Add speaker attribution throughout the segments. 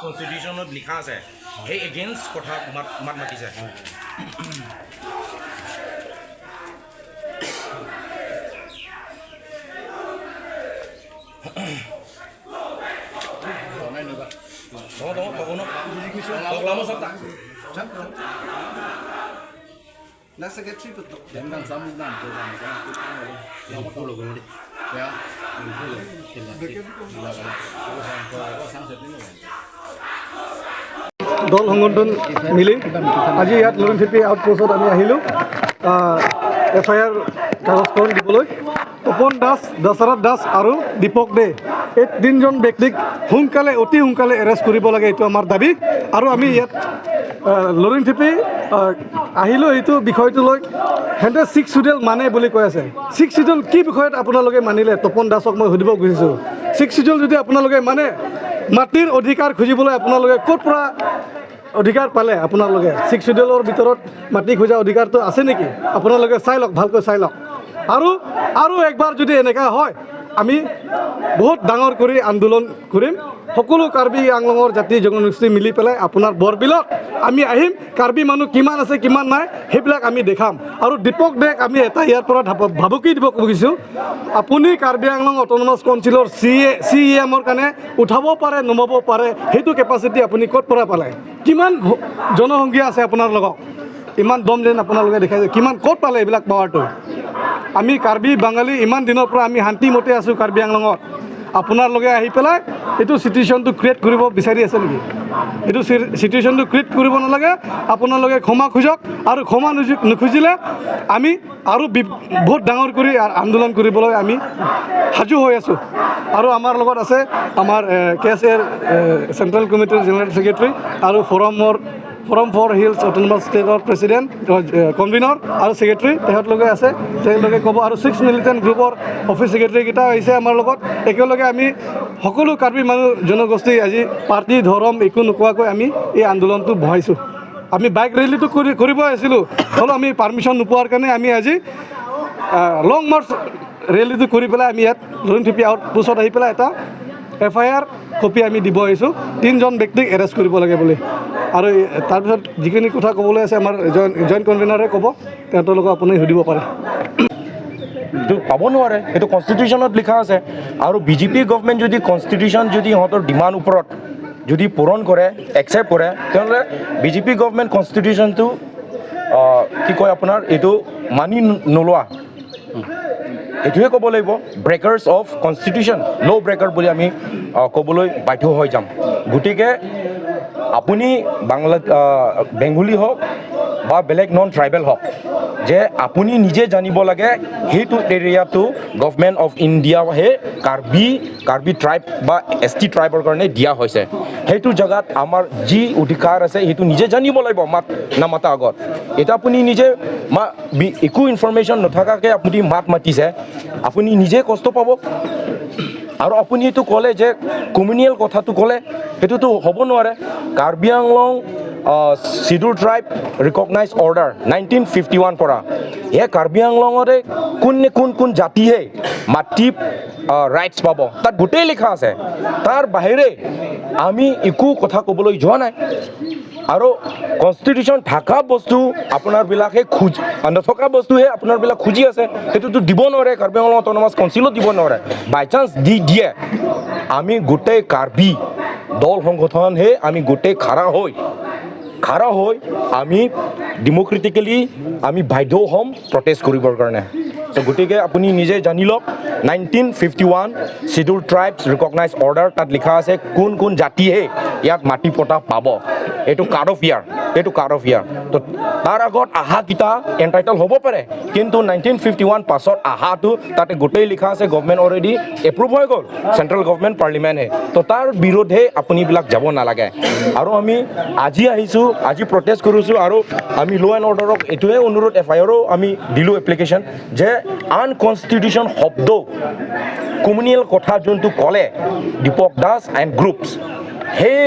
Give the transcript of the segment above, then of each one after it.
Speaker 1: কনষ্টিটিউশ্যনত লিখা আছে, সেই এগেইনষ্ট কথা মাত মাত মাতিছে।
Speaker 2: Na secretary betul.
Speaker 3: Jangan sama dan ya.
Speaker 4: দল সংগঠন মিলি আজি ইয়াত লুৰিণথিপি আউটপোষ্টত আমি আহিলোঁ এফআইআৰ কাগজখন দিবলৈ। তপন দাস, দশৰথ দাস আৰু দীপক দে, এই তিনিজন ব্যক্তিক সোনকালে, অতি সোনকালে এৰেষ্ট কৰিব লাগে, এইটো আমাৰ দাবী। আৰু আমি ইয়াত লুৰিণথিপি আহিলোঁ এইটো বিষয়টো লৈ। সিহঁতে ছিক্স চিডিউল মানে বুলি কৈ আছে। ছিক্স চিডিউল কি বিষয়ত আপোনালোকে মানিলে? তপন দাসক মই সুধিব খুজিছোঁ, ছিক্স চিডিউল যদি আপোনালোকে মানে, মাটিৰ অধিকাৰ খুজিবলৈ আপোনালোকে ক'ৰ পৰা অধিকাৰ পালে? আপোনালোকে ছিক্স চিডিউলৰ ভিতৰত মাটি খোজা অধিকাৰটো আছে নেকি? আপোনালোকে চাই লওক, ভালকৈ চাই লওক। আৰু আৰু একবাৰ যদি এনেকুৱা হয়, আমি বহুত ডাঙৰ কৰি আন্দোলন কৰিম। সকলো কাৰ্বি আংলঙৰ জাতি জনগোষ্ঠী মিলি পেলাই আপোনাৰ বৰবিলত আমি আহিম। কাৰ্বি মানুহ কিমান আছে, কিমান নাই, সেইবিলাক আমি দেখাম। আৰু দীপক দেক আমি এটা ইয়াৰ পৰা ভাবুকি দিব খুজিছোঁ, আপুনি কাৰ্বি আংলং অট'নমাছ কাউন্সিলৰ চি এমৰ কাৰণে উঠাব পাৰে, নমাব পাৰে, সেইটো কেপাচিটি আপুনি ক'ত পৰা পালে? কিমান জনসংখ্যা আছে আপোনাৰ লগত? ইমান দম যেন আপোনালোকে দেখাইছে, কিমান ক'ত পালে এইবিলাক পাৱাৰটো? আমি কাৰ্বি বাঙালী ইমান দিনৰ পৰা আমি শান্তিমতে আছোঁ কাৰ্বি আংলঙত। আপোনালোকে আহি পেলাই এইটো চিটুৱেশ্যনটো ক্ৰিয়েট কৰিব বিচাৰি আছে নেকি? এইটো চিটুৱেশ্যনটো ক্ৰিয়েট কৰিব নালাগে। আপোনালোকে ক্ষমা খোজক আৰু ক্ষমা নুখুজিলে আমি আৰু বহুত ডাঙৰ কৰি আন্দোলন কৰিবলৈ আমি সাজু হৈ আছোঁ। আৰু আমাৰ লগত আছে আমাৰ কেএছএৰ চেণ্ট্ৰেল কমিটিৰ জেনেৰেল ছেক্ৰেটাৰী আৰু ফৰম ফৰ হিলছ অট'নমাছ ষ্টেটৰ প্ৰেচিডেণ্ট, কনভিনৰ আৰু ছেক্ৰেটাৰী তেখেতলোকে আছে, তেখেতলোকে ক'ব। আৰু ছিক্স মিলিটেণ্ট গ্ৰুপৰ অফিচ ছেক্ৰেটাৰীকেইটা আহিছে আমাৰ লগত। একেলগে আমি সকলো কাৰ্বি মানুহ জনগোষ্ঠী আজি পাৰ্টি ধৰম একো নোকোৱাকৈ আমি এই আন্দোলনটো বহাইছোঁ। আমি বাইক ৰেলীটো কৰিব আহিছিলোঁ, হ'লেও আমি পাৰ্মিশ্যন নোপোৱাৰ কাৰণে আমি আজি লং মাৰ্চ ৰেলীটো কৰি পেলাই আমি ইয়াত লুৰিণথিপি আউট পোষ্টত আহি পেলাই এটা এফআইআৰ কপি আমি দিব আহিছোঁ, তিনিজন ব্যক্তিক এৰেষ্ট কৰিব লাগে বুলি। আৰু তাৰপিছত যিখিনি কথা ক'বলৈ আছে, আমাৰ জইণ্ট কনভেনাৰে ক'ব, তেওঁলোকক আপুনি সুধিব পাৰে।
Speaker 1: এইটো পাব নোৱাৰে, সেইটো কনষ্টিটিউশ্যনত লিখা আছে। আৰু বিজেপি গভমেণ্ট যদি কনষ্টিটিউশ্যন যদি ইহঁতৰ ডিমাণ্ড ওপৰত যদি পূৰণ কৰে, একচেপ্ট কৰে, তেনেহ'লে বিজেপি গভমেণ্ট কনষ্টিটিউশ্যনটো কি কয় আপোনাৰ, এইটো মানি নোলোৱা, এইটোহে ক'ব লাগিব। Breakers of constitution, law breaker বুলি আমি ক'বলৈ বাধ্য হৈ যাম। গতিকে আপুনি বাংলা বেংগলী হওক, বা বেলেগ নন ট্ৰাইবেল হওক, যে আপুনি নিজে জানিব লাগে, সেইটো এৰিয়াটো গভমেণ্ট অফ ইণ্ডিয়াহে কাৰ্বি ট্ৰাইব বা এছটি ট্ৰাইবৰ কাৰণে দিয়া হৈছে। সেইটো জেগাত আমাৰ যি অধিকাৰ আছে, সেইটো নিজে জানিব লাগিব মাত নামাতা আগত। এতিয়া আপুনি নিজে একো ইনফৰমেশ্যন নথকাকৈ আপুনি মাত মাতিছে, আপুনি নিজে কষ্ট পাব। আৰু আপুনি এইটো ক'লে যে কমিউনিয়েল কথাটো ক'লে, সেইটোতো হ'ব নোৱাৰে। Karbi Anglong Schedule Tribe Recognise Order 1951 পৰা এই কাৰ্বি আংলঙতে কোন নে কোন কোন জাতিহে মাটি ৰাইটছ পাব, তাত গোটেই লিখা আছে। তাৰ বাহিৰে আমি একো কথা ক'বলৈ যোৱা নাই। আৰু কনষ্টিটিউশ্যন থকা বস্তু আপোনাৰবিলাকে খোজ নথকা বস্তুহে আপোনাৰবিলাক খুজি আছে। সেইটোতো দিব নোৱাৰে, কাৰ্বি আংলং অট'নমাছ কাউন্সিলত দিব নোৱাৰে। বাই চান্স দি দিয়ে, আমি গোটেই কাৰ্বি দল সংগঠনহে আমি গোটেই খাৰা হৈ আমি ডেম'ক্ৰেটিকেলি আমি বাধ্য হ'ম প্ৰটেষ্ট কৰিবৰ কাৰণে। চ' গতিকে আপুনি নিজে জানি লওক, 1951 Schedule Tribes Recognise Order, তাত লিখা আছে কোন কোন জাতিহে ইয়াত মাটি পটা পাব। এইটো কাট অফ ইয়াৰ, এইটো কাট অফ ইয়াৰ। তো তাৰ আগত আহাকেইটা এণ্টাইটেল হ'ব পাৰে, কিন্তু 1951 পাছত আহাটো তাতে গোটেই লিখা আছে। গভমেণ্ট অলৰেডি এপ্ৰুভ হৈ গ'ল, চেণ্ট্ৰেল গভমেণ্ট, পাৰ্লিমেণ্টহে। তো তাৰ বিৰুদ্ধে আপুনিবিলাক যাব নালাগে। আৰু আমি আজি আহিছোঁ, আজি প্ৰটেষ্ট কৰিছোঁ। আৰু আমি ল' এণ্ড অৰ্ডাৰক এইটোৱে অনুৰোধ, এফআইআৰো আমি দিলোঁ এপ্লিকেশ্যন, যে আনকনষ্টিটিউশ্যন শব্দ, কমিউনিয়েল কথা যোনটো ক'লে দীপক দাস এণ্ড গ্ৰুপছ, সেই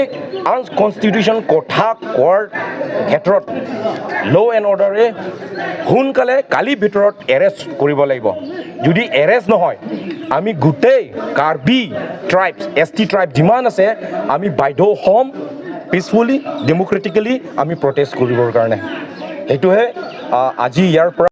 Speaker 1: আনকনষ্টিটিউশ্যন কথা কোৱাৰ ক্ষেত্ৰত ল' এণ্ড অৰ্ডাৰে সোনকালে কালিৰ ভিতৰত এৰেষ্ট কৰিব লাগিব। যদি এৰেষ্ট নহয়, আমি গোটেই কাৰ্বি ট্ৰাইবছ, এছটি ট্ৰাইব যিমান আছে, আমি বাধ্য হ'ম পিচফুলি, ডেম'ক্ৰেটিকেলি আমি প্ৰটেষ্ট কৰিবৰ কাৰণে। সেইটোহে আজি ইয়াৰ পৰা।